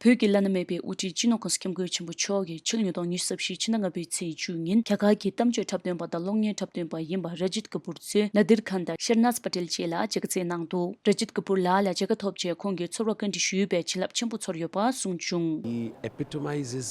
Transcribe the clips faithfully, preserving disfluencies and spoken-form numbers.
བོད་ཀྱི་བླ་ན་མེད་པའི་དབུ་ཁྲིད་སྤྱི་ནོར་༸གོང་ས་༸སྐྱབས་མགོན་ཆེན་པོ་མཆོག་གིས་ཕྱི་ལོ་ཉིས་སྟོང་ཉི་ཤུ་རྩ་བཞི་ཕྱི་ཟླ་ལྔ་པའི་ཚེས་བཅུ་ཉིན་རྒྱ་གར་གྱི་གཏམ་བརྗོད་འཁྲབ་སྟོན་པ་དང་གློག་བརྙན་འཁྲབ་སྟོན་པ་ཡིན་པ་ར་ཇིད་ཀ་པུར་གཙོས་ན་དིར་ཁཱན་དང་ཤར་ནཱཛ་པ་ཏེལ་བཅས་ལ་མཇལ་ཁ་བསྩལ་གནང་འདུག་ར་ཇིད་ཀ་པུར་ལགས་ལ་མཇལ་ཁ་ཐོབ་རྗེས་ཁོང་གིས་ཚོར་བ་བཀའ་འདྲི་ཞུས་པས་བྱིན་རླབས་ཆེན་པོ་ཚོར་ཡོད་པ་གསུངས་བྱུང་། He epitomizes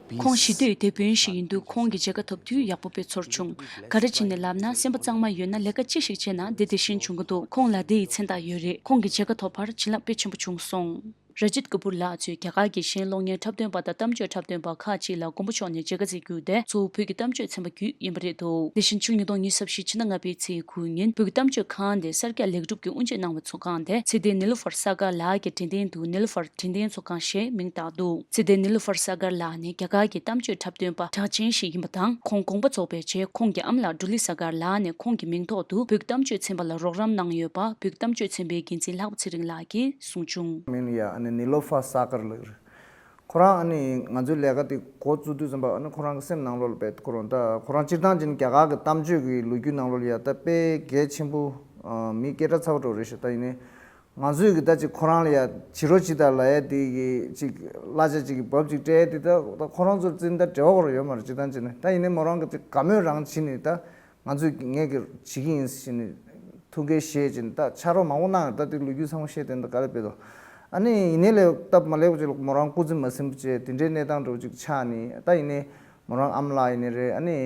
peace. ཁོང་ཞི་བདེའི་དེད་དཔོན་ཞིག་ཡིན་དུས་ཁོང་གི་མཇལ་ཁ་ཐོབ་དུས་ཡག་པོ་དཔེ་ཚོར་བྱུང་། ག་རེ་བྱས་ནས་ལབ་ན་སེམས་པ་གཙང་མ་ཡོད་ན་ལས་ཀ་ཅི་ཞིག་བྱས་ན་དེ་དེ་བཞིན་འབྱུང་གི་འདུག་ཁོང་ལ་དེ་ཡི་མཚན་རྟགས་ཡོད་རེད། ཁོང་གི་མཇལ་ཁ་ཐོབ་པར་བྱིན་རླབས་དཔེ་ཆེན་པོ་བྱུང་སོང་། ར་ཇིད་ཀ་པུར་ལགས་གཙོས་རྒྱ་གར་གྱི་གཞན་གློག་བརྙན་འཁྲབ་སྟོན་པ་དང་གཏམ་བརྗོད་འཁྲབ་སྟོན་པ་ཁག་ཅིག་ལ་མགོན་པོ་མཆོག་ནས་མཇལ་ཁ་བསྩལ་རྒྱུ་དེ་གཙོ་བོ་བོད་ཀྱི་གཏམ་བརྗོད་ཚན་པ་བརྒྱུད་ཡིན་པ་རེད་འདུག་དེ་བཞིན་ཕྱི་ལོ་ཉིས་སྟོང་ཉི་ཤུ་རྩ་བཞི་ཕྱི་ཟླ་ལྔ་པའི་ཚེས་དགུ་ཉིན་བོད་ཀྱི་གཏམ་བརྗོད་ཁང་དེ་གསར་རྒྱག་ལེགས་གྲུབ་ཀྱིས་དབུ་འབྱེད་གནང་བའི་ཚོགས་ཁང་དེ་ཚེ་བརྟན་ནི་ལུ་ཧྥར་ས་གར་ལགས་ཀྱི་དྲན་རྟེན་དུ་ནི་ལུ་ཧྥར་དྲན་རྟེན་ཚོགས་ཁང་ཞེས་མིང་བཏགས་འདུག་ཚེ་བརྟན་ནི་ལུ་ཧྥར་ས་གར་ལགས་ནི་རྒྱ་གར་གྱི་གཏམ་བརྗོད་འཁྲབ་སྟོན་པ་གྲགས་ཅན་ཞིག་ཡིན་པ་དང་། ཁོང་དགོངས་པ་རྫོགས་པའི་རྗེས་ཁོང་གི་ཨ་མ་ལགས་ཌུ་ལི་ས་གར་ལགས་ནས་ཁོང་གི་མིང་ཐོག་ཏུ་བོད་ཀྱི་གཏམ་བརྗོད་ཚན་པ་ལ་རོགས་རམ་གནང་ཡོད་པ་བོད་ཀྱི་གཏམ་བརྗོད་ཚན་པའི་འགན་འཛིན་ལྷག་པ་ཚེ་རིང་ལགས་ཀྱིས་གསུངས་བྱུང་། མིང་ཡ་ཨ་ནི་ནི་ལོ་ཧྥ་ས་གར་ལགས་རེད། ཁོ་རང་ཨ་ནི་ང་ཚོའི་ལས་ཀ་དེ་འགོ་བཙུགས་དུས་ཙམ་པ་ཨ་ནི་ཁོ་རང་གི་སེམས་ནང་ལོགས་ལ་དཔེ་ཁོ་རང་ད་ཁོ་རང་སྤྱིར་བཏང་ཅིག་རྒྱ་གར་གྱི་གཏམ་བརྗོད་ཀྱི་ལོ་རྒྱུས་ནང་ལོགས་ལ་ཡ་ད་དཔེ་གལ་ཆེན་པོ་མི་སྐད་གྲགས་ཚ་བོ་འདྲ་རེད་ཤག་ད་ཡིན་ནའི། ང་ཚོས་ཀྱི་ད་ཅིག་ཁོ་རང་ལ་ཡ་བྱི་རོ་ཇི་ལྟར་ལབ་ཡ་དེ་གི་ཅིག་གླ་ཆ་ཅིག་གི་བབ་ཅིག་སྤྲད་ཡ་དེ་ད་ད་ཁོ་རང་ཚོར་བརྩིས་ན་ད་འབྲེལ་བ་ཁོ་རང་ཡོད་མ་རེད། སྤྱིར་བཏང་བྱས་ན་ད་ཡིན་ནའི་མོ་རང་གི་ཅིག་དགའ་མོས་རང་བྱས་ནས་ད་ང་ཚོས་ངས་ཀྱི་བྱེད་ཀྱི་ཡིན་ཟེར་ནས་ཐུགས་འགན་བཞེས་བྱས་ནས་ད་ཕྱག་རོགས་མང་པོ་གནང་ཡོད། ད་དེ་ལོ་རྒྱུས་ཚང་མ་བཤད་དེ་ད་ག་རེ་དཔེ་དོ། ཨ་ནི་ཡིན་ནའི་ལས་སྟབས་མ་ལེགས་པ་ཅིག་ལ་མོ་རང་སྐུ་ཚེ་མ་ཟིན་པ་བྱས་དེ་འདྲའི་གནས་སྟངས་འདྲ་བོ་ཅིག་ཆགས་ནས་ད་ཡིན་ནའི་མོ་རང་ཨ་མ་ལགས་ཡིན་ནའི་རེད། ཨ་ནི།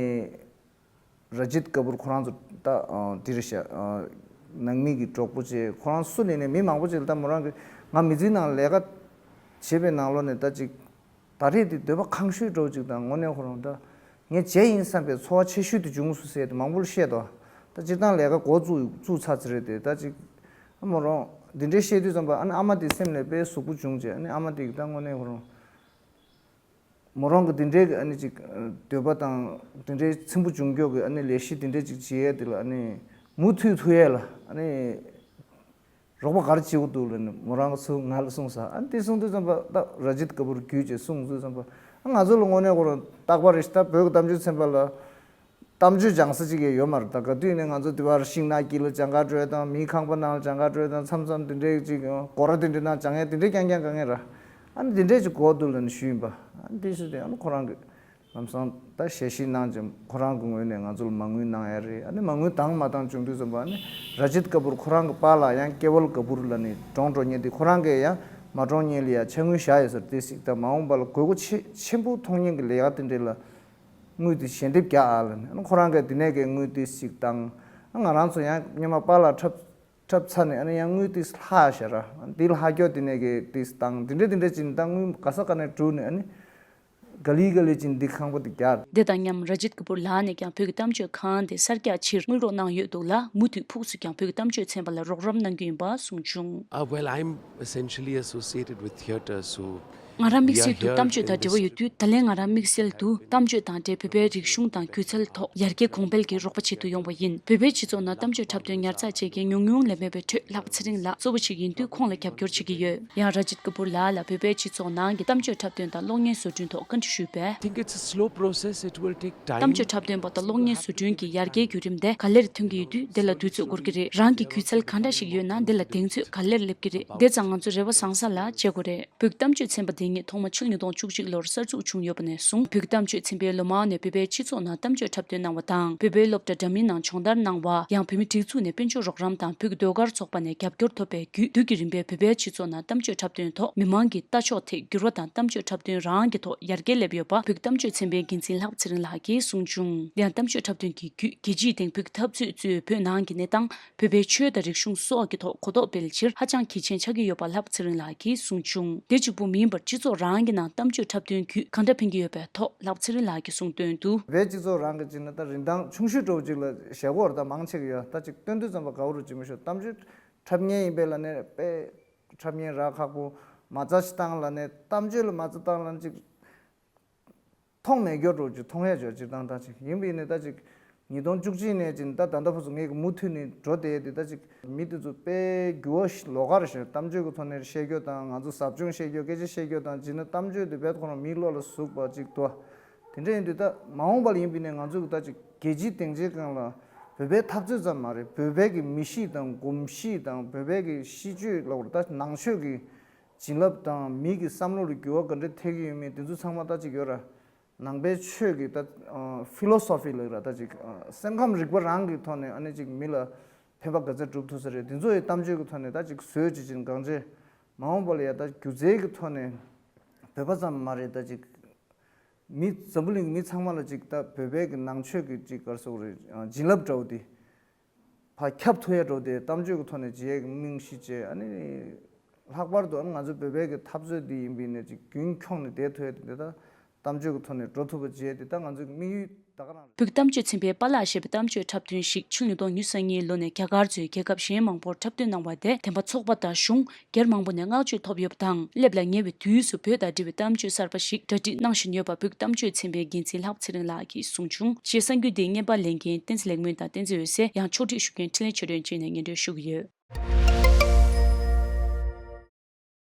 ར་ཇིད་ཀ་པུར་ཁོ་རང་ཚོ་ད་ཨ་འདི་རེད་ཤག་ཨ་ནང་མི་གི་གྲོགས་པོ་བྱས་ཁོ་རང་སུ་ནས་ནས་མི་མང་པོ་ཅིག་ལ་ད་མོ་རང་གི་ང་མི་ཚེའི་ནང་ལས་ཀ་བྱེད་པའི་ནང་ལོགས་ནས་ད་ཅིག་ད་རེས་དེ་འདོད་པ་ཁེངས་ཤོས་འདྲ་བོ་ཅིག་དང་དངོས་གནས་ཁོ་རང་ད་ངས་བྱས་ཡིན་བསམ་པའི་ཚོར་བ་ཆེ་ཤོས་དེ་བྱུང་སོང་ཟེར་ཏེ་མང་པོ་ལ་བཤད་དོ། ད་སྤྱིར་བཏང་ལས་ཀ་འགོ་བཙུགས་བཙུགས་ཚར་ཚར་རེད་དེ་ད་ཅིག་ཨ་མོ་རང་འདི་འདྲའི་བཤད་དུས་ཙམ་པ་ཨ་ནི་ཨ་མ་དེ་སེམས་ནས་དཔེ་ཟུག་པོ་བྱུང་བྱས་ཨ་ནི་ཨ་མ་དེ་གི་ད་དངོས་གནས་ཁོ་རང་། མོ་རང་གི་དེ་འདྲའི་གི་ཨ་ནི་ཅིག་འདོད་པ་དང་དེ་འདྲའི་ཚིམ་པོ་བྱུང་མགྱོགས་ཀྱི་ཨ་ནི་ལས་གཞི་དེ་འདྲའི་ཅིག་བྱེད་ཡས་དེ་ལ་ཨ་ནི་མུ་མཐུད་ཐུབ་ཡས་ལ་ཨ་ནི་རོགས་པ་ག་རེ་བྱེད་དགོས་འདུག་ལ་ནི་མོ་རང་གི་ཚུར་ང་ལ་གསུངས་ས། ཨ་ནི་དེ་གསུངས་དུས་ཙམ་པ་ད་ར་ཇིད་ཀ་པུར་བརྒྱུད་ཅེས་གསུངས་དུས་ཙམ་པ་ཨ་ང་ཚོ་ལ་དངོས་གནས་ཁོ་རང་རྟག་པར་རེ་ཞིག་ད་བོད་ཀྱི་གཏམ་བརྗོད་ཚན་པ་ལ། གཏམ་བརྗོད་སྦྱང་ས་ཅིག་ཡང་ཡོད་མ་རེད། ད་ག་དུས་ནས་ང་ཚོ་དེ་བར་ཤིང་ནགས་དཀྱིལ་ལ་གྱང་ཁ་བྲོས་དང་མིའི་ཁང་པ་ནང་ལ་གྱང་ཁ་བྲོས་དང་མཚམས་མཚམས་དེ་འདྲའི་ཅིག་སྒོ་ར་དེ་འདྲའི་ནང་སྦྱང་ཡས་དེ་འདྲའི་རྐྱང་རྐྱང་དཀའ་ངལ་ར། ཨ་ནི་དེ་འདྲའི་ཅིག་གོ་འདུག་ལབ་ནས་ཞུས་ཡིན་པ། ཨ་ནི་དེ་ཞུས་ཏེ་ཨ་ནི་ཁོ་རང་གི་ལམ་སང་ད་ཞལ་བཞེས་གནང་ཅིང་ཁོ་རང་གི་ངོས་ནས་ང་ཚོ་ལ་མ་དངུལ་གནང་ཡ་རེད། ཨ་ནི་མ་དངུལ་དང་མ་དང་བྱུང་དུས་ཙམ་པ་ཨ་ནི་ར་ཇིད་ཀ་པུར་ཁོ་རང་གི་པཱ་ལགས་ཡང་ཀེ་ཝལ་ཀ་པུར་ལབ་ནས་གྲོངས་འགྲོ་མཁན་དེ་ཁོ་རང་གིས་ཡང་མ་གྲོངས་སྔོན་ལ་ཡ་ཕྱག་དངུལ་བཞག་ཡོད་ཟེར་དེ་ཞིག་ད་མ་འོངས་པ་ལ་དགོས་མཁོ་ཆེ་ཆེན་པོ་མཐོང་མཁན་གི་ལས་ཀ་དེ་འདྲས་ལ། དངུལ་དེ་ཞལ་འདེབས་རྒྱག་ཨ་ལ་ནི་ཨ་ནི་ཁོ་རང་གིས་དེ་ནས་གི་དངུལ་དེ་ཞིག་བཏང་། ཨ་ང་རང་ཚོ་ཡང་སྔོན་མ་པཱ་ལགས་འཁྲབ་འཁྲབ་ཚར་ནས་ཨ་ནི་ཡང་དངུལ་དེ་ལྷག་བཞག་ར་དེ་ལྷག་རྒྱུ་དེ་ནས་གི་དེ་བཏང་དེ་འདྲས་དེ་འདྲས་ཅིག་ད་དངུལ་ག་ས་ག་ནས་བསྒྲུགས་ནས་ཨ་ནི་ག་ལི་ག་ལི་ཅིག་འདི་ཁང་པ་དེ་རྒྱག་དེ་དང་མཉམ་ར་ཇིད་ཀ་པུར་ལགས་ནས་ཀྱང་བོད་ཀྱི་གཏམ་བརྗོད་ཁང་དེ་གསར་རྒྱག་ཕྱིར་དངུལ་རོགས་གནང་ཡོད་འདུག་ལ་མུ་མཐུད་ཕུགས་སུ་ཀྱང་བོད་ཀྱི་གཏམ་བརྗོད་ཚན་པ་ལ་རོགས་རམ་གནང་རྒྱུ་ཡིན་པ་གསུངས་བྱུང་། Uh, well, I'm essentially associated with theatre, so ང་རང་དམིགས་བསལ་དུ་གཏམ་བརྗོད་དང་འབྲེལ་བ་ཡོད་དུས་ད་ལན་ང་རང་དམིགས་བསལ་དུ་གཏམ་བརྗོད་དང་འབྲེལ་བོད་པའི་རིག་གཞུང་དང་སྒྱུ་རྩལ་ཐོག་ཡར་རྒྱས་གོང་འཕེལ་གྱི་རོགས་པ་བྱེད་དུ་ཡོང་བ་ཡིན། བོད་པའི་སྤྱི་ཚོགས་ནང་གཏམ་བརྗོད་འཁྲབ་སྟོན་ཉར་ཚགས་བྱེད་མཁན་ཉུང་ཉུང་ལས་མེད་པའི་ཁྲོད་ལྷག་པ་ཚེ་རིང་ལགས་གཙོ་བོ་ཞིག་ཡིན་དུས་ཁོང་ལ་རྒྱབ་སྐྱོར་བྱེད་ཀྱི་ཡོད། ཡང་ར་ཇིད་ཀ་པུར་ལགས་ལ་བོད་པའི་སྤྱི་ཚོགས་ནང་གི་གཏམ་བརྗོད་འཁྲབ་སྟོན་དང་གློག་བརྙན་བཟོ་སྐྲུན་ཐོག་བཀའ་འདྲི་ཞུས་པས། I think it's a slow process, it will take time. གཏམ་བརྗོད་འཁྲབ་སྟོན་པ་དང་གློག་བརྙན་བཟོ་སྐྲུན་གྱི་ཡར་རྒྱས་བརྒྱུད་རིམ་དེ་ག་ལེར་ཐོན་གྱི་ཡོད་དུས་དེ་ལ་དུས་ཚོད་འགོར་གྱི་རེད། རང་གི་སྒྱུ་རྩལ་ག་འདྲ་ཞིག་ཡོད་ན་དེ་ལ་གདེང་ཚོད་ག་ལེར་སླེབས་ཀྱི་རེད། དེ་ཙང་ང་ཚོ་རེ་བ་བཟང་ས་ལ་བྱེད་དགོས་རེད། བོད་ཀྱི་གཏམ་བརྗོད་ཚན་པ་འདི་ཉིད་ཐོག་མ་ཕྱི་ལོ་ཉིས་སྟོང་བཅུ་གཅིག་ལོར་གསར་འཛུགས་བྱུང་ཡོད་པ་ནས་བཟུང་བོད་ཀྱི་གཏམ་བརྗོད་ཚན་པའི་ལོ་མང་ནས་བོད་པའི་སྤྱི་ཚོགས་ནང་གཏམ་བརྗོད་འཁྲབ་སྟོན་གནང་བ་དང་བོད་པའི་སློབ་གྲྭ་འདྲ་མིན་ནང་སྦྱོང་བརྡར་གནང་བ་ཡང་བོད་མི་སྒྲིག་འཛུགས་ནས་དཔལ་འབྱོར་རོགས་རམ་དང་བོད་ཀྱི་ཟློས་གར་ཚོགས་པ་ནས་རྒྱབ་སྐྱོར་ཐོབ་པའི་བརྒྱུད་དུས་ཀྱི་རིམ་པས་བོད་པའི་སྤྱི་ཚོགས་ནང་གཏམ་བརྗོད་འཁྲབ་སྟོན་ཐོག་མི་མང་གི་ལྟ་ཕྱོགས་ཐད་འགྱུར་བ་དང་གཏམ་བརྗོད་འཁྲབ་སྟོན་རང་གི་ཐོག་ཡར་རྒྱས་སླེབས་ཡོད་པ་བོད་ཀྱི་གཏམ་བརྗོད་ཚན་པའི་འགན་འཛིན་ལྷག་པ་ཚེ་རིང་ལགས་ཀྱིས་གསུངས་བྱུང་། དེ་ཡང་གཏམ་བརྗོད་འཁྲབ་སྟོན་གྱི་བརྒྱུད་རྒྱལ་སྤྱིའི་སྟེང་བོད་ཀྱི་འཐབ་རྩོད་གཙོས་བོད་ནང་གི་གནས་སྟངས། བོད་པའི་ཆོས་དང་རིག་གཞུང་སོགས་ཀྱི་ཐོག་གོ་རྟོགས་སྤེལ་ཕྱིར་ཧ་ཅང་གལ་ཆེན་ཆགས་ཀྱི་ཡོད་པ་ལྷག་པ་ཚེ་རིང་ལགས་ཀྱིས་གསུངས་བྱུང་། དེ་གཅིག་པུ་མིན་པར་སྤྱི་ཚོགས་རང་གི་ནང་གཏམ་བརྗོད་འཁྲབ་སྟོན་བརྒྱུད་གང་འདྲ་ཕན་གྱི་ཡོད་པའི་ཐོག་ལྷག་པ་ཚེ་རིང་ལགས་ཀྱིས་གསུངས་དོན་དུ། བོད་སྤྱི་ཚོགས་རང་གི་བྱས་ན་ད་རིན་ཐང་ཆུང་ཤོས་འདྲ་བོ་ཅིག་ལ་བཞག་གོ་ར་ད་མང་ཆེ་གི་ཡོད་ད་ཅིག་སྟོན་དུས་ཙམ་པ་ག་བོ་རུ་ཅིག་མི་ཤོག་གཏམ་བརྗོད་འཁྲབ་མཁན་ཡིན་པས་ལ་ནས་དཔེ་འཁྲབ་མཁན་རག་ཁག་པོ་མ་རྩ་ཞིག་བཏང་ལ་ནས་གཏམ་བརྗོད་ལ་མ་རྩ་བཏང་ལ་ཅིག་མཐོང་མེད་སྐྱོ་འགྲོ་ཅིག་མཐོང་ཡས་ཅོ་སྤྱིར་བཏང་ད་ཅིག་ཡིན་པ་ཡིན་ནའི་ད་ཅིག་ཉིས་སྟོང་བཅུ་གཅིག་ནས་ཅིག་ད་ད་ལྟ་བར་དུ་ངས་ཀྱི་མུ་མཐུད་ནས་འགྲོ་བསྡད་དེ་ད་ཅིག་མི་དེ་ཚོ་དཔེ་འགྱུར་བ་ལོགས་ཀ་རེ་བཞིན་གཏམ་བརྗོད་ཀྱི་ཐོག་ནས་བཤད་རྒྱུ་དང་ང་ཚོ་ཟབ་སྦྱོང་བཤད་རྒྱུ་སྐད་ཆ་བཤད་རྒྱུ་དང་བྱས་ན་གཏམ་བརྗོད་དེ་དཔེ་ཁོ་རང་མིའི་བློ་ལ་ཟུག་པ་ཅིག་འདུག་དེ་འདྲ་ཡིན་དུས་ད་མ་འོངས་པ་ལ་ཡིན་པ་ནས་ང་ཚོ་གི་ད་ཅིག་རྒྱལ་སྤྱིའི་སྡིངས་ཆའི་སྒང་ལ་བོད་པའི་འཐབ་རྩོད་ཙམ་མ་རེད་བོད་པའི་གི་མི་གཤིས་དང་གོམས་གཤིས་དང་བོད་པའི་གི་གཤིས་སྤྱོད་ལ་ད་ནང་ཆོས་ཀྱི་བྱིན་རླབས་དང་མི་གི་བསམ་བློ་ལ་འགྱུར་བ་ག་འདྲ་ཐེབས་ཀྱི་ཡོད་མེད་དེ་ཚོ་ཚང་མ་ད་ཅིག་ཡོད་ར། ནང་པའི་ཆོས་ཀྱི་ད་ཕི་ལོ་སོ་ཕི་ལབ་ར། ད་ཅིག་སེམས་ཁམས་རིག་པ་རང་གི་ཐོག་ནས་ཨ་ནི་ཅིག་མི་ལ་ཕན་པ་ག་ཚད་སྒྲུབ་ཐུབ་ས་རེད། དེ་ཚོ་ཡི་གཏམ་བརྗོད་ཀྱི་ཐོག་ནས་ད་ཅིག་བཟོས་བྱེད་ཅིང་གང་བྱེད་མ་འོངས་པ་ལ་ཡ་ད་སྒྱུ་རྩལ་གྱི་ཐོག་ནས་བོད་པ་ཙམ་མ་རེད། ད་ཅིག་མི་འཛམ་བུ་གླིང་མི་ཚང་མ་ལ་ཅིག་ད་བོད་པའི་གི་ནང་ཆོས་ཀྱི་ཅིག་ག་རེ་ཟེར་དགོས་རེད། བྱིན་རླབས་འདྲ་བོ་དེ་ཕར་ཁྱབ་ཐུབ་ཡ་འགྲོ་དེ་གཏམ་བརྗོད་ཀྱི་ཐོག་ནས་བྱེད་ཡས་ཀྱི་རྨང་གཞི་བྱས། ཨ་ནི་ལྷག་པར་དུ་ཨ་ནི་ང་ཚོ་བོད་པའི་གི་འཐབ་རྩོད་འདི་ཡིན་པའི་ནས་ཅིག་རྒྱུན་འཁྱོངས་ནས་བསྡད་ཐུབ་ཡ་དེ་འདི་ད་གཏམ་བརྗོད་ཀྱི་ཐོག་ནས་འགྲོ་ཐུབ་པ་བྱས་དེ་ད་ང་ཚོའི་དམིགས་ཡུལ་ད་ག་རང་རེད། བོད་ཀྱི་གཏམ་བརྗོད་ཚན་པའི་པཱ་ལགས་ཞེས་པའི་གཏམ་བརྗོད་འཁྲབ་སྟོན་ཞིག་ཕྱི་ལོ་ཉིས་སྟོང་ཉི་ཤུ་རྩ་གཉིས་ལོ་ནས་རྒྱ་གར་གཙོས་རྒྱལ་ཁབ་གཞན་མང་པོར་འཁྲབ་སྟོན་གནང་བ་དེ་བདེན་པ་ཚོགས་པ་དང་གཞུང་སྒེར་མང་པོ་ནས་བསྔགས་བརྗོད་ཐོབ་ཡོད་པ་དང་། སླེབས་ལ་ཉེ་བའི་དུས་སུ་བོད་དང་འབྲེལ་བའི་གཏམ་བརྗོད་གསར་པ་ཞིག་གྲ་སྒྲིག་གནང་བཞིན་ཡོད་པ་བོད་ཀྱི་གཏམ་བརྗོད་ཚན་པའི་འགན་འཛིན་ལྷག་པ་ཚེ་རིང་ལགས་ཀྱིས་གསུངས་བྱུང་། ཞེས་གསར་འགྱུར་འདི་བརྙན་པར་ལེན་མཁན་བསྟན་འཛིན་ལེགས་སྨོན་དང་བསྟན་འཛིན་འོད་ཟེར། ཡང་ཕྱོགས་སྒྲིག་ཞུ་མཁན་འཕྲིན་ལས་ཆོས་སྒྲོན་བཅས་ནས་སྙན་སྒྲོན་ཞུ་གི་ཡོད།